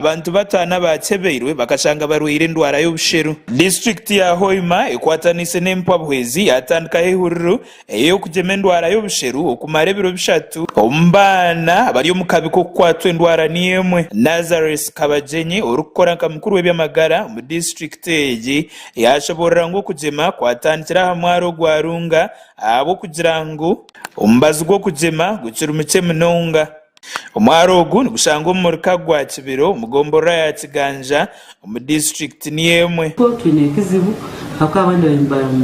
Abantu bataano abakyebeirwe bakashanga barwaire endwara y'obusheru. Disiturikiti ya Hoima ekwataniise n'empwabuhwezi yatandikaho ehururu ey'okugyema endwara y'obusheru okumara ebiro bishatu omu baana abari omu kabi k'okukwatwa endwara niyo emwe. Nazareth Kabagyenyi orikukora nka mukuru w'eby'amagara omu disiturikiti egi yashoboorora ngu okugyema kwatandikire aha mwaro gwa Runga ahabw'okugira ngu omubazi gw'okugyema gukiri mukye munonga. Omwaro ogu nigushangwa omu muruka gwa Kibiro omu gomborora ya Kiganja omu disiturikiti niyo emwe. Twine ekizibu ahabw'okuba abandi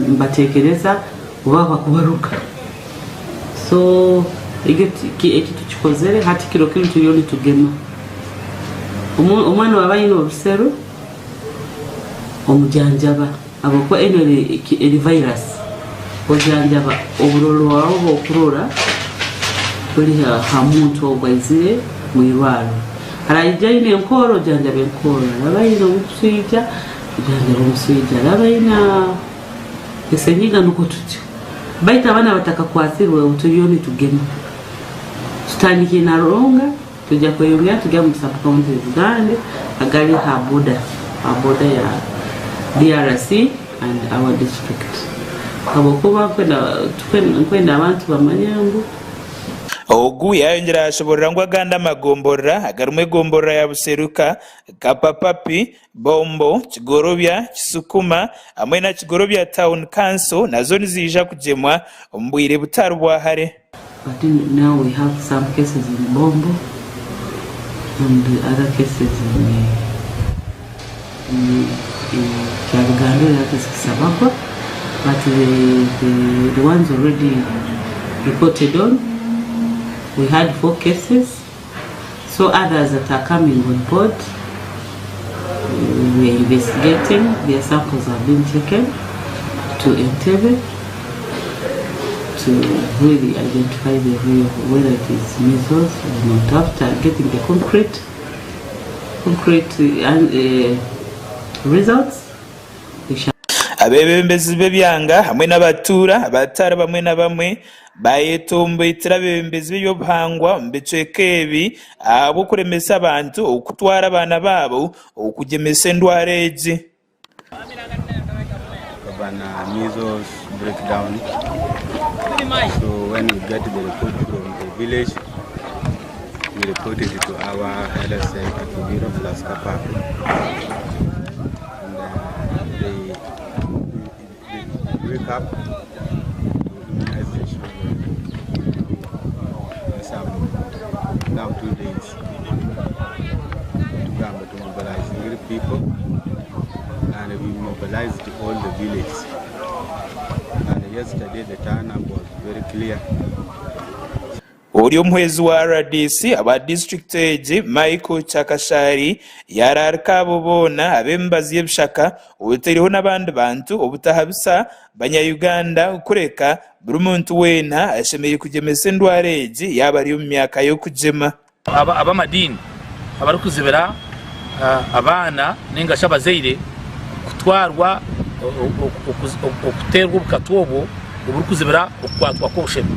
nibatekereza oba bakubaruka so eki tukikozere hati kiro kinu turiyo nitugema omwana waaba aine oruseru omujanjaba ahabw'okuba enu eri virus ojanjaba oburoro bwawe obu okurora buri aha muntu ogu aizire omwirwariro. Araija aine enkoora ojanjaba enkoora, araba aine omuswija ojanjaba omuswija, araba aine esenyiga nukwo tutyo. Baitu abaana abatakakwatsirwe obu turiyo nitugema. Tutandikire na Ronga Twija kweyongera tugya omu sub counties gandi agari aha boda aha boda ya DRC and our district ahabwokuba nkwenda abantu bamanye ngu. Ogu yayongyera yashoborora ngu agandi amagomborora agarimu egomborora ya Buseruka, Kapapapi, Bombo, Kigorobya, Kisukuma hamwe na Kigorobya Town Council nazo niziija kugyemwa omu bwire butari bwa hare. But now we have some cases in Bombo and other cases in in Kyabigando that is Kisabagwa but the, the, the ones already reported on we had four cases so others that are coming on board we are investigating their samples have been taken to Entebbe to really identify the real whether it is measles or not after getting the concrete concrete uh, results we shall Abeebembezi b'ebyanga hamwe n'abatuura abatari bamwe na bamwe baayetomboitira abeebembezi b'eby'obuhangwa omu bicweka ebi ahabw'okuremesa abantu okutwara abaana baabo okugyemesa endwara egi. Tukaba na measles breakdown so when we get the report from the village we report it to our health center Kibiro plus Kapapu and they, they wake up to immunize the children some now 2 days tugamba to mobilizing people and we mobilized all the village and yesterday the turn up was very clear. Ori omuhwezi wa rdc aba disiturikiti egi, Michael Kyakashari yaaraarika abo boona ab'emibazi y'ebishaka otaireho n'abandi bantu obutahabisa banya Uganda kureka buri muntu weena ashemereire kugyemesa endwara egi yaaba ari omu myaka y'okugyema. Ab'amadiini abarikuzibira abaana nainga shi abazaire kutwarwa okuteerwa obukatwa obwo oburikuzibira okukwatwa kw'obushema.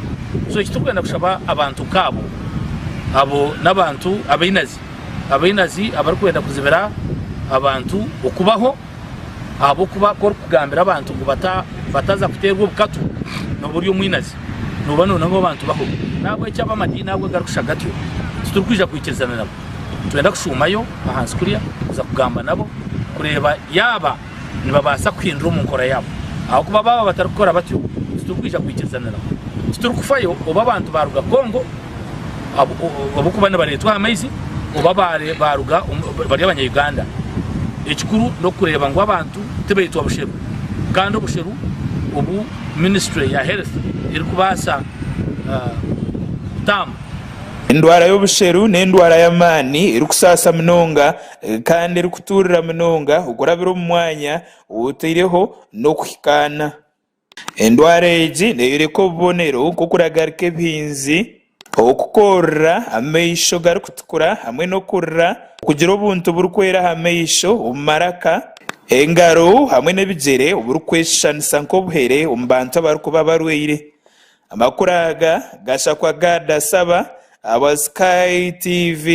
So eki turikwenda kushaba abantu nk'abo, abo n'abantu abainazi, abainazi abarikwenda kuzibira abantu okubaho ahabw'okuba ku orikugambira abantu ngu bataza kuteerwa obukatu nooba ori omwinazi, nooba nooyenda ngu abantu baho. N'ahabw'ekyo ab'amadiini ago agarikushusha gatyo titurikwija kwikirizana nabo. Nitwenda kushuumayo ahansi kuriya kuza kugamba nabo kureeba yaaba nibabaasa kuhindura omu nkora yaabo. Ahabw'okuba baaba batarikukora batyo titurikwija kwikirizana nabo. Titurikufayo oba abantu baaruga Congo ahabw'okuba nibareetwa aha maizi oba baaruga bari abanya-Uganda. Ekikuru n'okureeba ngu abantu tibaitwa busheru kandi obusheru obu minisiture ya health erikubaasa kutamba. Endwara y'obusheru n'endwara y'amaani erikusaasa munonga kandi erikutuurira munonga okurabira omu mwanya otaireho n'okuhikaana. Endwara egi neeyoreka obubonero nk'okuragarika ebihinzi, okukoorora, amaisho garikutukura hamwe n'okurira, okugira obuntu burikwera aha maisho, omu maraka, engaro hamwe n'ebigyere oburikweshushanisa nk'obuhere omu bantu abarikuba barwaire. Amakuru aga gashakwa Gad Asaba ahabwa Sky TV.